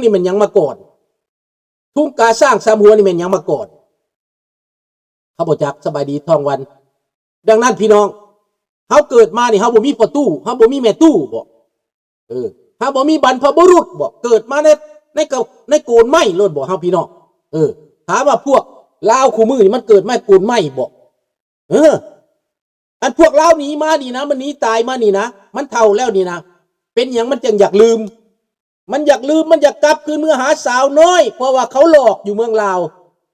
ນີ້ແມ່ນຫຍັງມາກ່ອນ? ທຸງກາຊ້າງສາມຫົວນີ້ແມ່ນຫຍັງມາກ່ອນ? ເຮົາບໍ່ຈັກ. ສະບາຍດີ ທອງວັນ. ດັ່ງນັ້ນ ພີ່ນ້ອງ, ເຮົາເກີດມານີ້ ເຮົາບໍ່ມີພໍ່ຕູ້, ເຮົາບໍ່ມີແມ່ຕູ້ບໍ? ເອີ ເຮົາບໍ່ມີບັນພະບຸລຸດບໍ? ເກີດມາໃນ ໃນກະ ໃນໂກນໄມ້ໂລດບໍເຮົາ ພີ່ນ້ອງ? ເອີ ຖາມວ່າພວກລາວຄູ່ມື້ນີ້ ມັນເກີດມາໂກນໄມ້ບໍ? ເອີ ອັນພວກລາວໜີມານີ້ນະ, ມັນໜີຕາຍມານີ້ນະ, ມັນເຖົ້າແລ້ວນີ້ນະ, ເປັນຫຍັງມັນຈຶ່ງຢາກລືມ? ມັນຢາກລືມ, ມັນຢາກກັບຄືນເມືອຫາສາວນ້ອຍ, ເພາະວ່າເຂົາຫຼອກຢູ່ເມືອງລາວ.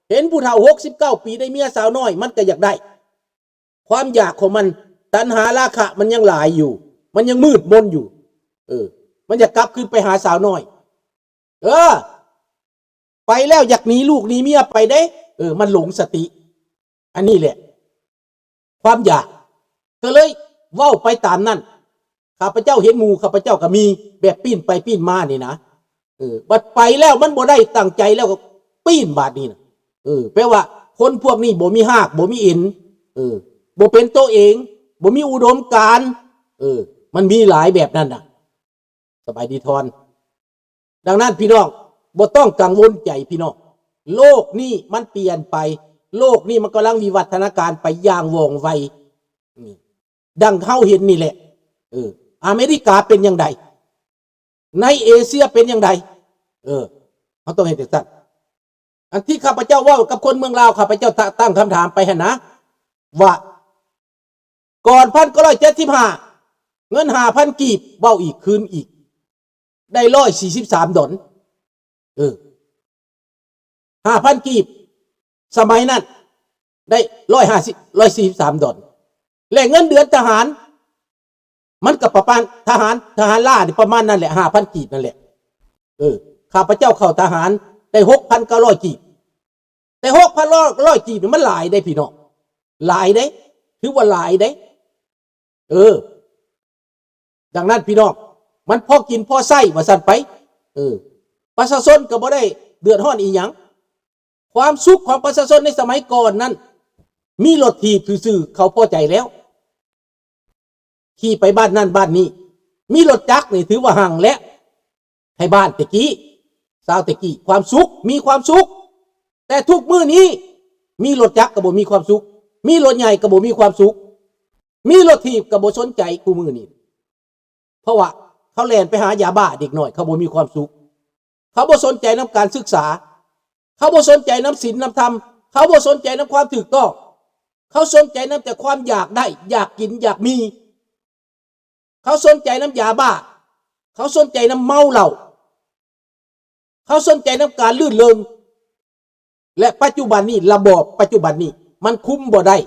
ເຫັນຜູ້ເຖົ້າຫົກສິບເກົ້າປີໄດ້ເມຍສາວນ້ອຍ, ມັນກໍຢາກໄດ້. ຄວາມຢາກຂອງມັນ, ຕັນຫາລາຄະມັນຍັງຫຼາຍຢູ່, ມັນຍັງມືດມົນຢູ່. ເອີ ມັນຢາກກັບຄືນໄປຫາສາວນ້ອຍ. ເອີ ໄປແລ້ວຢາກໜີລູກໜີເມຍໄປເດ້. ເອີ ມັນຫຼົງສະຕິ. ອັນນີ້ແຫຼະ ຄວາມຢາກ ກໍເລີຍເວົ້າໄປຕາມນັ້ນ. ຂ້າພະເຈົ້າເຫັນໝູ່ຂ້າພະເຈົ້າກໍມີແບບປີ້ນໄປປີ້ນມານີ້ນະ. ເອີ ບັດໄປແລ້ວມັນບໍ່ໄດ້ຕັ້ງໃຈແລ້ວກໍປີ້ນບາດນີ້ນະ. ເອີ ແປວ່າຄົນພວກນີ້ບໍ່ມີຮາກ ບໍ່ມີເອັນ. ເອີ ບໍ່ເປັນໂຕເອງ, ບໍ່ມີອຸດົມການ. ເອີ ມັນມີຫຼາຍແບບນັ້ນນະ. ສະບາຍດີທອນ. ດັ່ງນັ້ນ ພີ່ນ້ອງ ບໍ່ຕ້ອງກັງວົນໃຈ ພີ່ນ້ອງ. ໂລກນີ້ມັນປ່ຽນໄປ, ໂລກນີ້ມັນກຳລັງວິວັດທະນາການໄປຢ່າງວ່ອງໄວ. ນີ້ ດັ່ງເຮົາເຫັນນີ້ແຫຼະ. ເອີ ອາເມລິກາເປັນຈັ່ງໃດ? ໃນເອເຊຍເປັນຈັ່ງໃດ? ເອີ ເຮົາຕ້ອງເຮັດຈັ່ງຊັ້ນ. ອັນທີ່ຂ້າພະເຈົ້າເວົ້າກັບຄົນເມືອງລາວ, ຂ້າພະເຈົ້າຕະ ຕັ້ງຄຳຖາມໄປຫັ້ນນະ ວ່າ ກ່ອນພັນເກົ້າຮ້ອຍເຈັດສິບຫ້າ ເງິນຫ້າພັນກີບ ເວົ້າອີກ ຄືນອີກ ໄດ້ຮ້ອຍສີ່ສິບສາມດອນ. ເອີ ຫ້າພັນກີບ ສະໄໝນັ້ນໄດ້ຮ້ອຍຫ້າສິບ ຮ້ອຍສີ່ສິບສາມດອນ. ແລະ ເງິນເດືອນທະຫານ ມັນກໍປະມານ ທະຫານ ທະຫານລາວນີ້ປະມານນັ້ນແຫຼະ ຫ້າພັນກີບນັ້ນແຫຼະ. ເອີ ຂ້າພະເຈົ້າເຂົ້າທະຫານໄດ້ຫົກພັນເກົ້າຮ້ອຍກີບ. ແຕ່ຫົກພັນເກົ້າຮ້ອຍກີບນີ້ມັນຫຼາຍເດ້ພີ່ນ້ອງ, ຫຼາຍເດ້, ຖືວ່າຫຼາຍເດ້. ເອີ ດັ່ງນັ້ນ ພີ່ນ້ອງ, ມັນພໍກິນພໍໃຊ້ວ່າຊັ້ນໄປ. ເອີ ປະຊາຊົນກໍບໍ່ໄດ້ເດືອດຮ້ອນອີຫຍັງ. ຄວາມສຸກຂອງປະຊາຊົນໃນສະໄໝກ່ອນນັ້ນ ມີລົດຖີບຊື່ໆ ເຂົາພໍໃຈແລ້ວ. ຂີ່ໄປບ້ານນັ້ນບ້ານນີ້, ມີລົດຈັກນີ້ຖືວ່າຮັ່ງແລ້ວ. ໄທບ້ານແຕ່ກີ້ ຊາວແຕ່ກີ້ ຄວາມສຸກ ມີຄວາມສຸກ. ແຕ່ທຸກມື້ນີ້ ມີລົດຈັກກໍບໍ່ມີຄວາມສຸກ, ມີລົດໃຫຍ່ກໍບໍ່ມີຄວາມສຸກ, ມີລົດຖີບກໍບໍ່ສົນໃຈຄູ່ມື້ນີ້. ເພາະວ່າເຂົາແລ່ນໄປຫາຢາບ້າ, ເດັກນ້ອຍເຂົາບໍ່ມີຄວາມສຸກ. ເຂົາບໍ່ສົນໃຈນຳການສຶກສາ, ເຂົາບໍ່ສົນໃຈນຳສິນນຳທຳ, ເຂົາບໍ່ສົນໃຈນຳຄວາມຖືກຕ້ອງ. ເຂົາສົນໃຈນຳແຕ່ຄວາມຢາກໄດ້, ຢາກກິນ, ຢາກມີ. ເຂົາສົນໃຈນຳຢາບ້າ, ເຂົາສົນໃຈນຳເມົາເຫຼົ້າ, ເຂົາສົນໃຈນຳການລື່ນເລີງ. ແລະ ປັດຈຸບັນນີ້ ລະບອບປັດຈຸບັນນີ້ ມັນຄຸມບໍ່ໄດ້,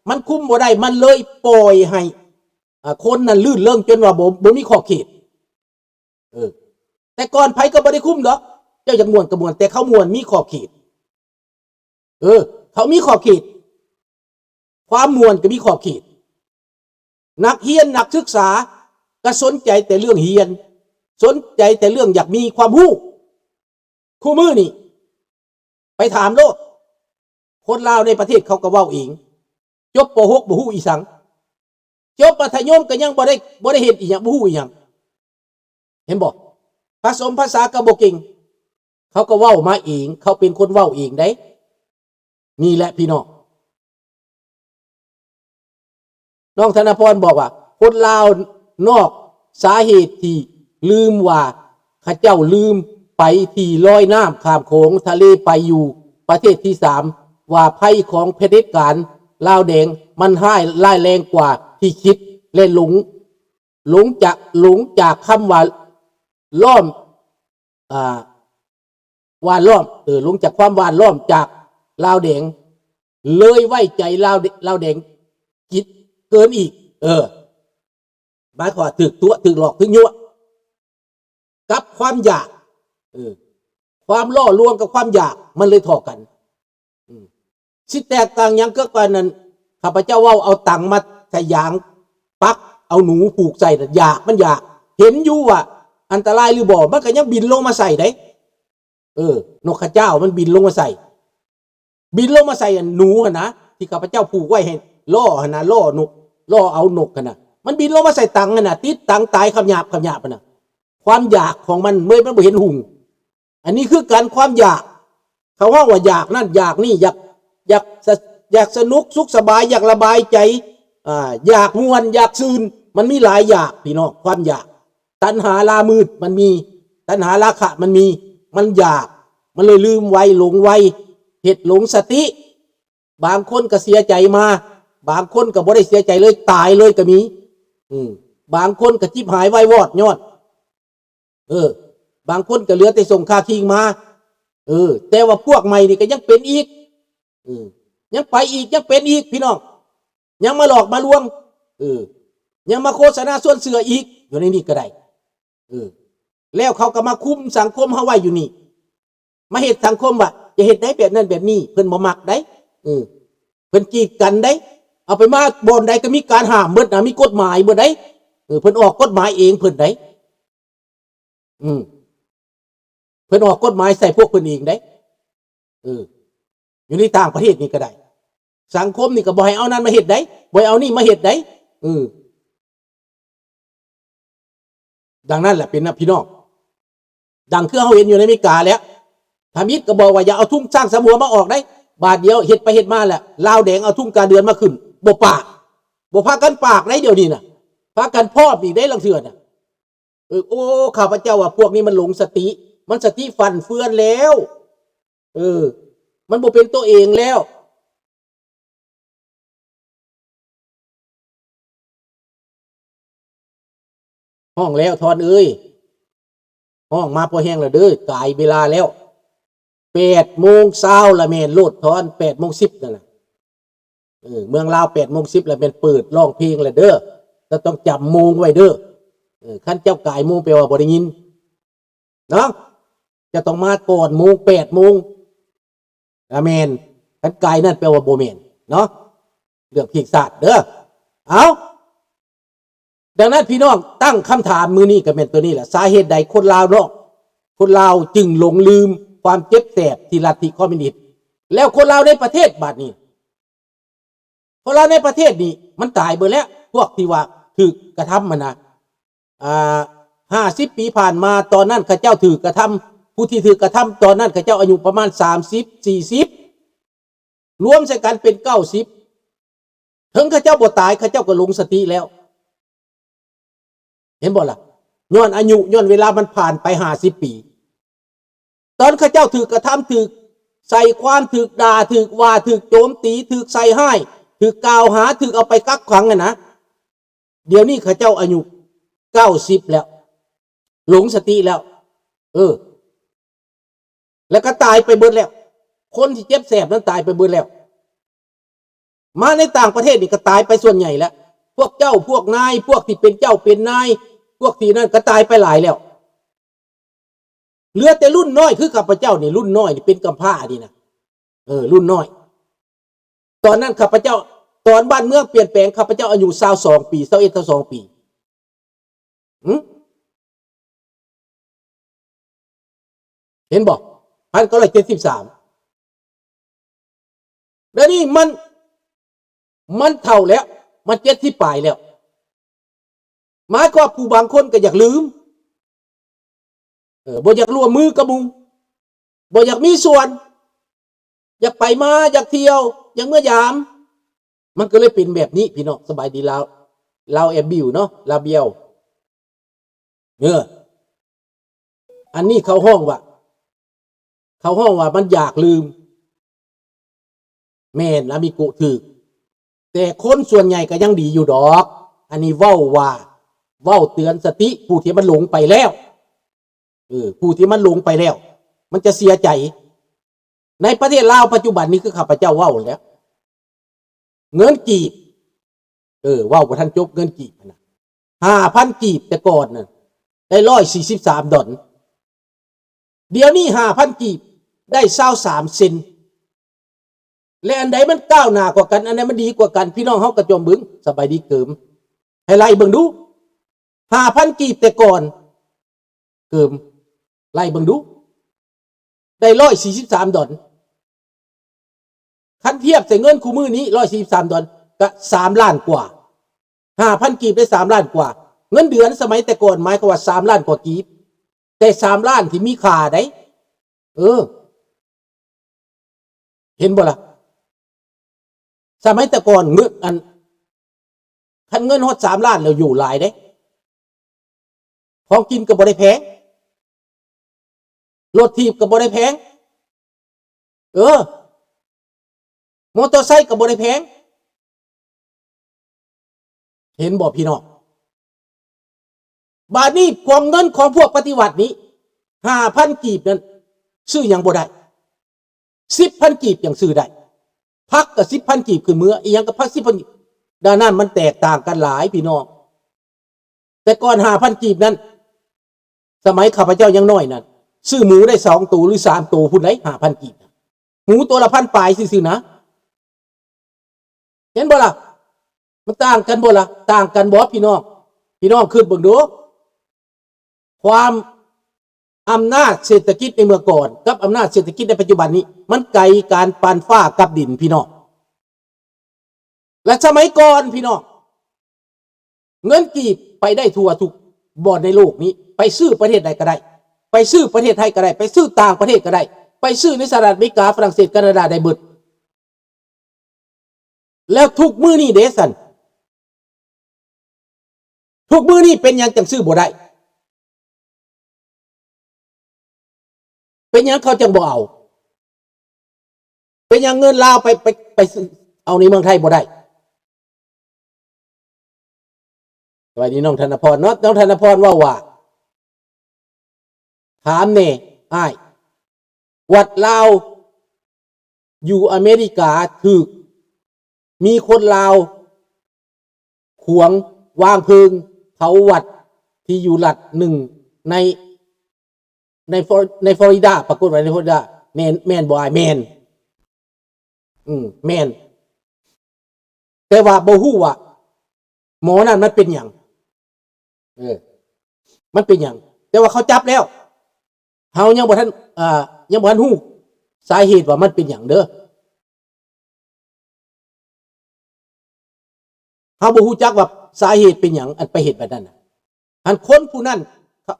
ມັນຄຸມບໍ່ໄດ້, ມັນເລີຍປ່ອຍໃຫ້ ອ່າ ຄົນນັ້ນລື່ນເລີງຈົນວ່າບໍ່ ບໍ່ມີຂອບເຂດ. ເອີ ແຕ່ກ່ອນໃຜກໍບໍ່ໄດ້ຄຸມດອກ, ເຈົ້າຢາກມ່ວນກໍມ່ວນ, ແຕ່ເຂົາມ່ວນມີຂອບເຂດ. ເອີ ເຂົາມີຂອບເຂດ, ຄວາມມ່ວນກໍມີຂອບເຂດ. ນັກຮຽນນັກສຶກສາກໍສົນໃຈແຕ່ເລື່ອງຮຽນ, ສົນໃຈແຕ່ເລື່ອງຢາກມີຄວາມຮູ້. ຄູ່ມື້ນີ້ໄປຖາມໂລດ, ຄົນລາວໃນປະເທດເຂົາກໍເວົ້າເອງ, ຈົບ ປໍຫົກ ບໍ່ຮູ້ອີ່ສັງ, ຈົບມັດທະຍົມກໍຍັງບໍ່ໄດ້ ບໍ່ໄດ້ເຮັດອີ່ຫຍັງ, ບໍ່ຮູ້ອີ່ຫຍັງ. ເຫັນບໍ່? ຜະສົມພາສາກໍບໍ່ເກັ່ງ, ເຂົາກໍເວົ້າມາເອງ, ເຂົາເປັນຄົນເວົ້າເອງເດ້. ນີ້ແຫຼະພີ່ນ້ອງ. ນ້ອງທະນະພອນບອກວ່າ ຄົນລາວນອກສາເຫດທີ່ລືມວ່າ ເຂົາເຈົ້າລືມໄປທີ່ລອຍນ້ຳຂ້າມໂຂງທະເລໄປຢູ່ປະເທດທີສາມ ວ່າໄພຂອງຜະເດັດການລາວແດງມັນຮ້າຍ ຮ້າຍແຮງກວ່າທີ່ຄິດ ແລະ ຫຼົງ ຫຼົງຈາກ ຫຼົງຈາກຄຳວ່າລ້ອມ ອ່າ ຫວ່ານລ້ອມ ເອີ ຫຼົງຈາກຄວາມຫວ່ານລ້ອມຈາກລາວແດງ ເລີຍໄວ້ໃຈລາວ ລາວແດງກິດເກີນອີກ. ເອີ ໝາຍຄວາມວ່າຖືກຕົວະ ຖືກຫຼອກ ຖືກຍົວະ ກັບຄວາມຢາກ ເອີ ຄວາມຫຼໍ່ລວງກັບຄວາມຢາກ ມັນເລີຍທໍ່ກັນ. ອືມ ຊິແຕກຕ່າງຫຍັງເກີດກວ່ານັ້ນ? ຂ້າພະເຈົ້າເວົ້າເອົາຕັງມາໃສ່ຢາງປັກ ເອົາໜູຜູກໃສ່ນະ ຢາກ ມັນຢາກ ເຫັນຢູ່ວ່າອັນຕະລາຍຫຼືບໍ່ ມັນກໍຍັງບິນລົງມາໃສ່ເດ້. ເອີ ນົກຂະເຈົ້າມັນບິນລົງມາໃສ່ ບິນລົງມາໃສ່ອັນໜູຫັ້ນນະ ທີ່ຂ້າພະເຈົ້າຜູກໄວ້ໃຫ້ລໍ້ຫັ້ນນະ ລໍ້ນົກ ລໍ້ເອົານົກຫັ້ນນະ ມັນບິນລົງມາໃສ່ຕັງຫັ້ນນະ ຕິດຕັງຕາຍຂະຫຍາບຂະຫຍາບຫັ້ນນະ. ຄວາມຢາກຂອງມັນ ເມື່ອຍມັນບໍ່ເຫັນຫຸ່ງ ອັນນີ້ຄືກັນ ຄວາມຢາກ ເຂົາເວົ້າວ່າຢາກນັ້ນຢາກນີ້ ຢາກ ຢາກສະ ຢາກສະໜຸກສຸກສະບາຍ ຢາກລະບາຍໃຈ ອ່າ ຢາກມ່ວນ ຢາກຊື່ນ ມັນມີຫຼາຍຢາກພີ່ນ້ອງ ຄວາມຢາກ ຕັນຫາລາມືດມັນມີ ຕັນຫາລາຄະມັນມີ ມັນຢາກ ມັນເລີຍລືມໄວ ຫຼົງໄວ ເຮັດຫຼົງສະຕິ ບາງຄົນກໍເສຍໃຈມາ ບາງຄົນກໍບໍ່ໄດ້ເສຍໃຈເລີຍ ຕາຍເລີຍກໍມີ ອືມ ບາງຄົນກໍຈິບຫາຍວາຍວອດຍ້ອນ ເອີ ບາງຄົນກໍເຫຼືອແຕ່ສົ່ງຄ່າຄີງມາ ເອີ ແຕ່ວ່າພວກໃໝ່ນີ້ກໍຍັງເປັນອີກ ເອີ ຍັງໄປອີກ ຍັງເປັນອີກ ພີ່ນ້ອງ ຍັງມາຫຼອກມາລວງ ເອີ ຍັງມາໂຄສະນາຊວນເຊື່ອອີກ ຢູ່ໃນນີ້ກໍໄດ້ ເອີ ແລ້ວເຂົາກໍມາຄຸມສັງຄົມເຮົາໄວ້ຢູ່ນີ້ ມາເຮັດສັງຄົມວ່າ ຢ່າເຮັດໄດ໋ ແບບນັ້ນແບບນີ້ ເພິ່ນບໍ່ມັກໄດ໋ ເອີ ເພິ່ນກີດກັນໄດ໋ ເອົາໄປມາບ່ອນໃດກໍມີການຫ້າມເບິດນະ ມີກົດໝາຍເບິດໄດ໋ ເອີ ເພິ່ນອອກກົດໝາຍເອງເພິ່ນໄດ໋ ອືມ ເພິ່ນອອກກົດໝາຍໃສ່ພວກເພິ່ນເອງໄດ໋ ເອີ ຢູ່ໃນຕ່າງປະເທດນີ້ກໍໄດ້ ສັງຄົມນີ້ກໍບໍ່ໃຫ້ເອົານັ້ນມາເຮັດໄດ໋ ບໍ່ໃຫ້ເອົານີ້ມາເຮັດໄດ໋ ເອີ ດັ່ງນັ້ນແຫຼະເປັນນະພີ່ນ້ອງ ດັ່ງຄືເຮົາເຫັນຢູ່ໃນອາເມລິກາແຫຼະ ທຳອິດກໍບອກວ່າຢ່າເອົາທຸງຊ້າງສາມຫົວມາອອກໄດ໋ ບາດດຽວເຮັດໄປເຮັດມາແຫຼະ ລາວແດງເອົາທຸງກາເດືອນມາຂຶ້ນ ບໍ່ປາກ ບໍ່ພາກັນປາກໄດ໋ ດຽວນີ້ນະ ພາກັນພ້ອມອີກໄດ໋ ລາງເທື່ອນະ ເອີ ໂອ້ ຂ້າພະເຈົ້າວ່າພວກນີ້ມັນຫຼົງສະຕິ ມັນສະຕິຟັ່ນເຟືອນແລ້ວ ເອີ ມັນບໍ່ເປັນໂຕເອງແລ້ວ ຮ້ອງແລ້ວທອນເອີຍ ຮ້ອງມາພໍແຮງແລ້ວເດີ ກາຍເວລາແລ້ວ ແປດໂມງຊາວລະແມ່ນໂລດທອນ ແປດໂມງສິບນັ້ນນະ ເອີ ເມືອງລາວແປດໂມງສິບລະແມ່ນເປີດຮ້ອງເພງແລ້ວເດີ ເຈົ້າຕ້ອງຈຳໂມງໄວ້ເດີ ເອີ ຄັນເຈົ້າກາຍໂມງແປວ່າບໍ່ໄດ້ຍິນເນາະ ເຈົ້າຕ້ອງມາກ່ອນໂມງ ແປດໂມງ ອາ ແມ່ນ ຄັນກາຍນັ້ນແປວ່າບໍ່ແມ່ນເນາະ ເລື່ອງເພງຊາດເດີ ເອົາ ດັ່ງນັ້ນພີ່ນ້ອງຕັ້ງຄຳຖາມມື້ນີ້ກໍແມ່ນໂຕນີ້ແຫຼະ ສາເຫດໃດຄົນລາວເນາະ ຄົນລາວຈຶ່ງຫຼົງລືມຄວາມເຈັບແສບທີ່ລັດທິຄອມມິວນິດ ແລ້ວຄົນລາວໃນປະເທດບາດນີ້ ຄົນລາວໃນປະເທດນີ້ມັນຕາຍເບິດແລ້ວ ພວກທີ່ວ່າຖືກກະທຳຫັ້ນນະ ອ່າ ຫ້າສິບປີຜ່ານມາ ຕອນນັ້ນເຂົາເຈົ້າຖືກກະທຳ ຜູ້ທີ່ຖືກກະທຳຕອນນັ້ນເຂົາເຈົ້າອາຍຸປະມານສາມສິບ ສີ່ສິບ ລວມໃສ່ກັນເປັນເກົ້າສິບ ເຖິງເຂົາເຈົ້າບໍ່ຕາຍ ເຂົາເຈົ້າກໍຫຼົງສະຕິແລ້ວ ເຫັນບໍ່ລະ? ຍ້ອນອາຍຸ ຍ້ອນເວລາມັນຜ່ານໄປຫ້າສິບປີ ຕອນເຂົາເຈົ້າຖືກກະທຳ ຖືກໃສ່ຄວາມ ຖືກດ່າ ຖືກວ່າ ຖືກໂຈມຕີ ຖືກໃສ່ຮ້າຍ ຖືກກ່າວຫາ ຖືກເອົາໄປກັກຂັງຫັ້ນນະ ດຽວນີ້ເຂົາເຈົ້າອາຍຸເກົ້າສິບແລ້ວ ຫຼົງສະຕິແລ້ວ ເອີ ແລ້ວກໍຕາຍໄປເບິດແລ້ວ ຄົນທີ່ເຈັບແສບນັ້ນຕາຍໄປເບິດແລ້ວ ມາໃນຕ່າງປະເທດນີ້ກໍຕາຍໄປສ່ວນໃຫຍ່ແລ້ວ ພວກເຈົ້າ ພວກນາຍ ພວກທີ່ເປັນເຈົ້າເປັນນາຍ ພວກທີ່ນັ້ນກໍຕາຍໄປຫຼາຍແລ້ວ ເຫຼືອແຕ່ລຸ້ນນ້ອຍຄືຂ້າພະເຈົ້ານີ້ ລຸ້ນນ້ອຍນີ້ເປັນກຳພ້ານີ້ນະ ເອີ ລຸ້ນນ້ອຍ ຕອນນັ້ນຂ້າພະເຈົ້າ ຕອນບ້ານເມືອງປ່ຽນແປງ ຂ້າພະເຈົ້າອາຍຸຊາວສອງປີ ຊາວເອັດ ຊາວສອງປີ ຫຶ? ເຫັນບໍ່? ພັນເກົ້າຮ້ອຍເຈັດສິບສາມ ດຽວນີ້ມັນ ມັນເຖົ້າແລ້ວ ມັນເຈັດສິບປາຍແລ້ວ ໝາຍຄວາມວ່າຜູ້ບາງຄົນກໍຢາກລືມ ເອີ ບໍ່ຢາກຮ່ວມມືກັບໝູ່ ບໍ່ຢາກມີສ່ວນ ຢາກໄປມາ ຢາກທ່ຽວ ຢາກເມືອຢາມ ມັນກໍເລີຍເປັນແບບນີ້ພີ່ນ້ອງ ສະບາຍດີລາວ ລາວແອບບິວເນາະ ລາວບຽວ ເອີ ອັນນີ້ເຂົາຮ້ອງວ່າ ເຂົາຮ້ອງວ່າມັນຢາກລືມ ແມ່ນ ອາມິໂກະຖືກ ແຕ່ຄົນສ່ວນໃຫຍ່ກໍຍັງດີຢູ່ດອກ ອັນນີ້ເວົ້າວ່າ ເວົ້າເຕືອນສະຕິຜູ້ທີ່ມັນຫຼົງໄປແລ້ວ ເອີ ຜູ້ທີ່ມັນຫຼົງໄປແລ້ວ ມັນຈະເສຍໃຈ ໃນປະເທດລາວປັດຈຸບັນນີ້ ຄືຂ້າພະເຈົ້າເວົ້າແລ້ວ ເງິນກີບ ເອີ ເວົ້າບໍ່ທັນຈົບ ເງິນກີບຫັ້ນນະ ຫ້າພັນກີບແຕ່ກ່ອນນະ ໄດ້ຮ້ອຍສີ່ສິບສາມດອນ ດຽວນີ້ຫ້າພັນກີບໄດ້ຊາວສາມເຊັນ ແລະ ອັນໃດມັນກ້າວໜ້າກວ່າກັນ ອັນໃດມັນດີກວ່າກັນ ພີ່ນ້ອງເຮົາກໍຈົ່ມເບິ່ງ ສະບາຍດີເກີມ ໃຫ້ໄລ່ເບິ່ງດູ ຫ້າພັນກີບແຕ່ກ່ອນ ເກີມ ໄລ່ເບິ່ງດູ ໄດ້ຮ້ອຍສີ່ສິບສາມດອນ ຄັນທຽບໃສ່ເງິນຄູ່ມື້ນີ້ ຮ້ອຍສີ່ສິບສາມດອນ ກະສາມລ້ານກວ່າ ຫ້າພັນກີບໄດ້ສາມລ້ານກວ່າ ເງິນເດືອນສະໄໝແຕ່ກ່ອນ ໝາຍຄວາມວ່າສາມລ້ານກວ່າກີບ ແຕ່ສາມລ້ານທີ່ມີຄ່າໃດ ເອີ ເຫັນບໍ່ລະ? ສະໄໝແຕ່ກ່ອນເງິນ ອັນ ຄັນເງິນຮອດສາມລ້ານແລ້ວຢູ່ຫຼາຍເດ້. ຂອງກິນກໍບໍ່ໄດ້ແພງ, ລົດຖີບກໍບໍ່ໄດ້ແພງ, ເອີ ມໍເຕີໄຊກໍບໍ່ໄດ້ແພງ. ເຫັນບໍ່ພີ່ນ້ອງ? ບາດນີ້ຂອງເງິນຂອງພວກປະຕິວັດນີ້ ຫ້າພັນກີບນັ້ນຊື້ຫຍັງບໍ່ໄດ້, ສິບພັນກີບຍັງຊື້ໄດ້. ຜັກກໍສິບພັນກີບຂຶ້ນເມືອ, ອີຫຍັງກໍຜັກສິບພັນກີບ. ດັ່ງນັ້ນມັນແຕກຕ່າງກັນຫຼາຍພີ່ນ້ອງ. ແຕ່ກ່ອນຫ້າພັນກີບນັ້ນ ສະໄໝຂ້າພະເຈົ້າຍັງນ້ອຍນັ້ນ ຊື້ໝູໄດ້ສອງໂຕ ຫຼື ສາມໂຕພຸ້ນໃດ໋ ຫ້າພັນກີບ. ໝູໂຕລະພັນປາຍຊື່ໆນະ. ເຫັນບໍ່ລະ? ມັນຕ່າງກັນບໍ່ລະ? ຕ່າງກັນບໍ່ພີ່ນ້ອງ? ພີ່ນ້ອງຄິດເບິ່ງດູ. ຄວາມ ອຳນາດເສດຖະກິດໃນເມື່ອກ່ອນ ກັບອຳນາດເສດຖະກິດໃນປັດຈຸບັນນີ້ ມັນໄກການປານຟ້າກັບດິນພີ່ນ້ອງ. ແລະ ສະໄໝກ່ອນພີ່ນ້ອງ ເງິນກີບໄປໄດ້ທົ່ວທຸກບ່ອນໃນໂລກນີ້, ໄປຊື້ປະເທດໃດກໍໄດ້, ໄປຊື້ປະເທດໄທກໍໄດ້, ໄປຊື້ຕ່າງປະເທດກໍໄດ້, ໄປຊື້ໃນສະຫະລັດອາເມລິກາ, ຝຣັ່ງເສດ, ການາດາໄດ້ເບິດ. ແລ້ວທຸກມື້ນີ້ເດຊັ້ນ? ທຸກມື້ນີ້ເປັນຫຍັງຈັ່ງຊື້ບໍ່ໄດ້? ເປັນຫຍັງເຂົາຈັ່ງບໍ່ເອົາ? ເປັນຫຍັງເງິນລາວໄປ ໄປ ໄປຊື້ເອົາໃນເມືອງໄທບໍ່ໄດ້? ສະບາຍດີນ້ອງທະນະພອນເນາະ, ນ້ອງທະນະພອນເວົ້າວ່າ ຖາມແດ່ອ້າຍ, ວັດລາວຢູ່ອາເມລິກາຖືກ ມີຄົນລາວຂວາງວາງເພີງເຜົາວັດທີ່ຢູ່ລັດໜຶ່ງໃນ ໃນ Flor- ໃນຟລໍຣິດາ, ປາກົດວ່າໃນຟລໍຣິດາ. ແມ່ນ ແມ່ນບໍ່ອ້າຍ? ແມ່ນ. ອືມ ແມ່ນ. ແຕ່ວ່າບໍ່ຮູ້ວ່າໝໍນັ້ນມັນເປັນຫຍັງ. ເອີ ມັນເປັນຫຍັງ? ແຕ່ວ່າເຂົາຈັບແລ້ວ. ເຮົາຍັງບໍ່ທັນ ເອີ ຍັງບໍ່ທັນຮູ້ສາເຫດວ່າມັນເປັນຫຍັງເດີ. ເຮົາບໍ່ຮູ້ຈັກວ່າສາເຫດເປັນຫຍັງ ອັນໄປເຮັດແບບນັ້ນນະ. ອັນຄົນຜູ້ນັ້ນ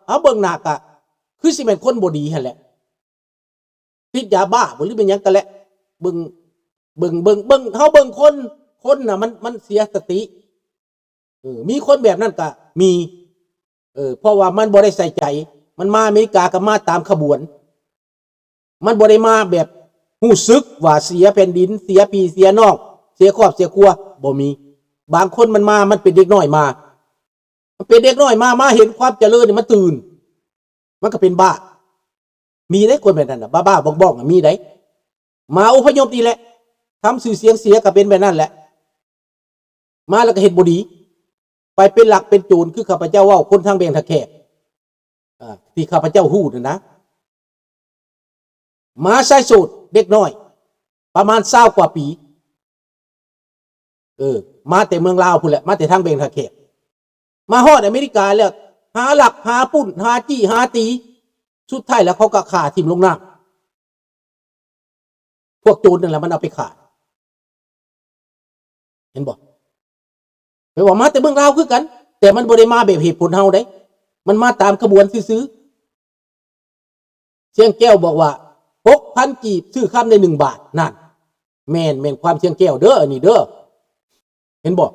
ເຮົາເບິ່ງໜ້າກະຄືຊິແມ່ນຄົນບໍ່ດີຫັ້ນແຫຼະ. ຕິດຢາບ້າບໍ່ ຫຼືແມ່ນຫຍັງກໍແຫຼະ. ເບິ່ງ ເບິ່ງ ເບິ່ງ ເບິ່ງ ເຮົາເບິ່ງຄົນ ຄົນນະ ມັນ ມັນເສຍສະຕິ. ເອີ ມີຄົນແບບນັ້ນກໍມີ. ເອີ ເພາະວ່າມັນບໍ່ໄດ້ໃສ່ໃຈ. ມັນມາອາເມລິກາກໍມາຕາມຂະບວນ. ມັນບໍ່ໄດ້ມາແບບຮູ້ສຶກວ່າເສຍແຜ່ນດິນ, ເສຍພີ່ເສຍນ້ອງ, ເສຍຄອບເສຍຄົວ, ບໍ່ມີ. ບາງຄົນມັນມາ ມັນເປັນເດັກນ້ອຍມາ. ມັນເປັນເດັກນ້ອຍມາ ມາເຫັນຄວາມຈະເລີນນີ້ ມັນຕື່ນ. ມັນກໍເປັນບ້າ. ມີເດ້ຄົນແບບນັ້ນນະ ບ້າໆບອງໆ ກໍມີໄດ໋. ມາອົບພະຍົບນີ້ແຫຼະ ທຳຊື່ສຽງເສຍ ກໍເປັນແບບນັ້ນແຫຼະ. ມາແລ້ວກໍເຮັດບໍ່ດີ ໄປເປັນລັກເປັນໂຈນ ຄືຂ້າພະເຈົ້າເວົ້າ ຄົນທາງແບງທ່າແຂກ ອ່າ ທີ່ຂ້າພະເຈົ້າຮູ້ນັ້ນນະ. ມາຊາຍໂສດ ເດັກນ້ອຍ ປະມານຊາວກວ່າປີ. ເອີ ມາແຕ່ເມືອງລາວພຸ້ນແຫຼະ ມາແຕ່ທາງແບງທ່າແຂກ. ມາຮອດອາເມລິກາແລ້ວ ຫາລັກ ຫາປຸ້ນ ຫາຈີ້ ຫາຕີ. ສຸດທ້າຍແລ້ວເຂົາກໍຂ້າຖິ້ມລົງນ້ຳ. ພວກໂຈນນັ້ນແຫຼະມັນເອົາໄປຂາຍ. ເຫັນບໍ່? ແປວ່າມາແຕ່ເມືອງລາວຄືກັນ, ແຕ່ມັນບໍ່ໄດ້ມາແບບເຫດຜົນເຮົາເດ້. ມັນມາຕາມຂະບວນຊື່ໆ. ຊຽງແກ້ວບອກວ່າ ຫົກພັນກີບຊື້ຄຳໄດ້ໜຶ່ງບາດ. ນັ້ນ ແມ່ນ, ແມ່ນຄວາມຊຽງແກ້ວເດີ ອັນນີ້ເດີ. ເຫັນບໍ່?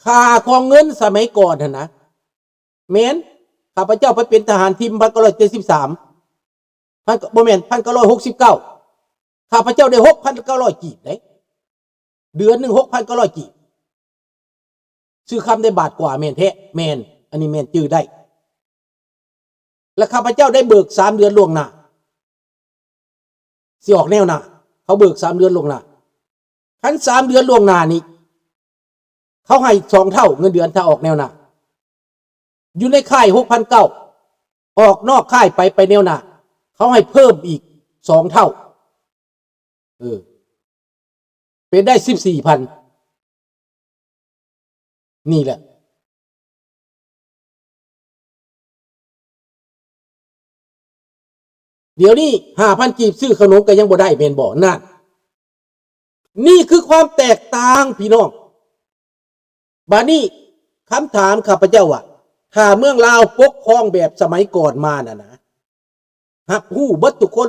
ຄ່າຂອງເງິນສະໄໝກ່ອນຫັ້ນນະ. ແມ່ນ, ຂ້າພະເຈົ້າໄປເປັນທະຫານທີມ ພັນເກົ້າຮ້ອຍເຈັດສິບສາມ ພັນ ບໍ່ແມ່ນ ພັນເກົ້າຮ້ອຍຫົກສິບເກົ້າ ຂ້າພະເຈົ້າໄດ້ຫົກພັນເກົ້າຮ້ອຍກີບເດ້. ເດືອນໜຶ່ງຫົກພັນເກົ້າຮ້ອຍກີບ. ຊື້ຄຳໄດ້ບາດກວ່າ ແມ່ນແທ້. ແມ່ນ, ອັນນີ້ແມ່ນຈື່ໄດ້. ແລະ ຂ້າພະເຈົ້າໄດ້ເບີກສາມເດືອນລ່ວງໜ້າ. ຊິອອກແນວໜ້າ, ເຂົາເບີກສາມເດືອນລ່ວງໜ້າ. ຄັນສາມເດືອນລ່ວງໜ້ານີ້ ເຂົາໃຫ້ສອງເທົ່າເງິນເດືອນ ຖ້າອອກແນວໜ້າ. ຢູ່ໃນຄ້າຍຫົກພັນເກົ້າ ອອກນອກຄ້າຍໄປ ໄປແນວໜ້າ ເຂົາໃຫ້ເພີ່ມອີກສອງເທົ່າ. ເອີ ເປັນໄດ້ສິບສີ່ພັນ. ນີ້ແຫຼະ. ດຽວນີ້ຫ້າພັນກີບຊື້ຂະໜົມກໍຍັງບໍ່ໄດ້ແມ່ນບໍ່? ນັ້ນ. ນີ້ຄືຄວາມແຕກຕ່າງພີ່ນ້ອງ. ບາດນີ້ຄຳຖາມຂ້າພະເຈົ້າວ່າ ຖ້າເມືອງລາວປົກຄອງແບບສະໄໝກ່ອນມານັ້ນນະ ຮັບຮູ້ເບິດທຸກຄົນ